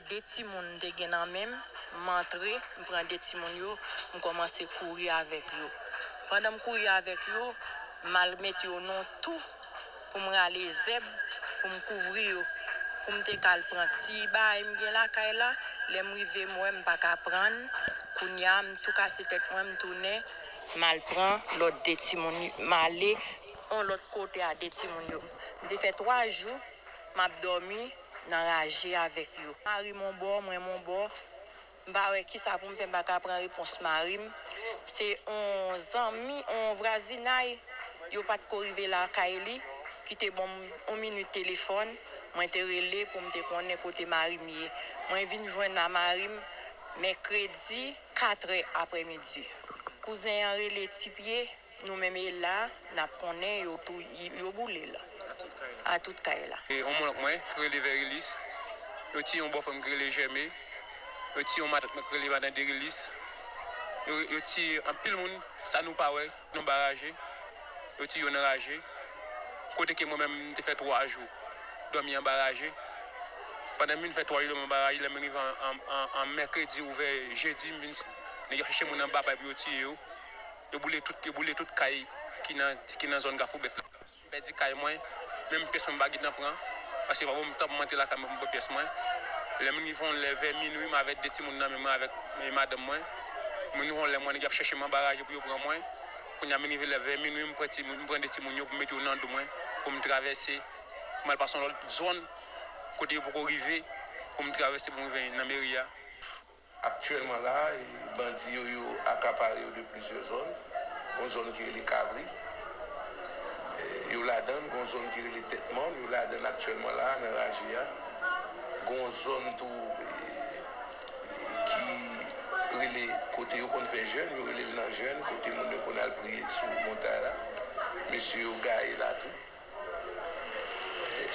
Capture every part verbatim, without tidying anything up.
De timoun m te gen nan men m, m antre, m pran de timoun yo, m kòmanse kouri avèk yo. Pandan m kouri avèk yo, m al mete yo nan yon tou pou m rale zèb, pou m kouvri yo, pou m te ka al pran ti bagay m gen lakay la. Lè m rive, m wè m pa ka pran, kounye a, m tou kase tèt mwen, m tounen, m al pran lòt de timoun, m ale yon lòt kote a de timoun yo. M te fè twa jou, m ap dòmi nan raje avèk yo. Mari m on bò, mwen m on bò. M pa wè kisa pou m fè, m pa ka pran repons mari m. Se on zanmi, on vwazinay, yo pa t ko rive lakay li, ki te ban m on minit telefòn. Mwen te rele pou m te konnen kote mari m ye. Mwen vin jwenn a mari m mèkredi, katrè aprèmidi. Kouzen an rele Ti Pye, nou menm e la, n ap konnen yo tou, yo boule l. A tout kay la. E yon mononk mwen ki rele Verilis, yo tiye yon bòfrè m ki rele Jème, yo tiye yon matant mwen ki rele madan Derilis, yo, yo tiye anpil moun, sa nou pa wè, nan baraje, yo tiye yo nan raje. Kote ke mwen menm, m te fè twa jou dòmi anba raje. Pandan m vin fè twa jou dòmi anba raje, lè m rive an, an, an, an mèkredi oubyen jedi, m vin, nèg yo ap chèche moun anba pay pou yo tiye yo. Yo boule tout, yo boule tout kay ki nan, ki nan zòn Kafou Bèt la. M pèdi kay mwen, menm pyès mwen m pa gentan pran, paske pa bon m tan pou m antre lakay mwen pou m pran pyès mwen. Lè m rive yon lè vè minwi, m avèk de timoun nan men mwen avèk, e, madanm mwen. M rive yon lè mwen, nèg yo ap chèche m anba raje pou yo pran mwen. Kounye a m rive lè vè minwi, m pran timoun, m pran de timoun yo pou m mete yo nan do mwen, pou m travèse, pou m al pase yon lòt zòn, kote yo poko rive, pou m travèse pou m rive nan meri a. Aktyèlman la, e, bandi yo, yo akapare yo de plizyè zòn. Gon zòn ki rele Kavri. E, yo ladan l, gon zòn ki rele Tèt Mòn, yo ladan l aktyèlman la, nan raje a. Gon zòn tou, e, ki rele kote yo konn fè jèn, yo rele l nan jèn, kote moun yo konn al priye sou montay la. Mesye yo gaye la tou.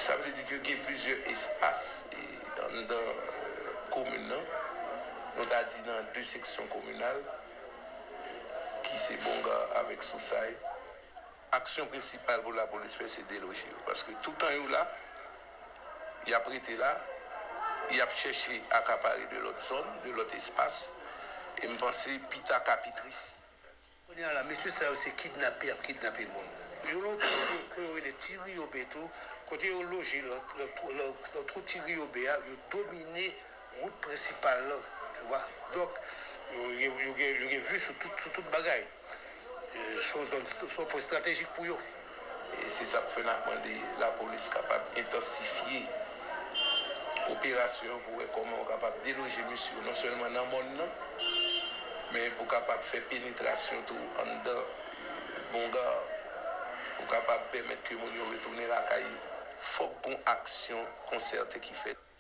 Sa vle di ke gen plizyè espas, e, anndan, e, komin nan, nou ta di nan de seksyon kominal, ki se Bonga avèk Sousay. Aksyon prensipal pou lapolis fè, se deloje yo. Paske toutan yo la, y ap rete la, y ap chèche akapare de lòt zòn, de lòt espas. E m panse pita ka pi tris. Kounye a la, mesye sa yo se kidnape y ap kidnape moun. Yo nan yon kote yo rele Ti Riyobe tou, kote yo loje lòt, lòt, lòt, lòt twou Ti Riyobe a, yo domine wout prensipal lan, tu vois. Donk, yo, yo, yo gen, yo gen vi sou tout, sou tout bagay. E, se yon zòn, se yon pwen estratejik pou yo. E se sa k fè n ap mande lapolis kapab entansifye operasyon pou wè kòman yo kapab deloje mesye yo non sèlman nan mòn nan, men pou kapab fè penetrasyon tou anndan Bonga, pou kapab pèmèt ke moun yo retounen lakay yo. Fòk gon aksyon konsète ki fèt.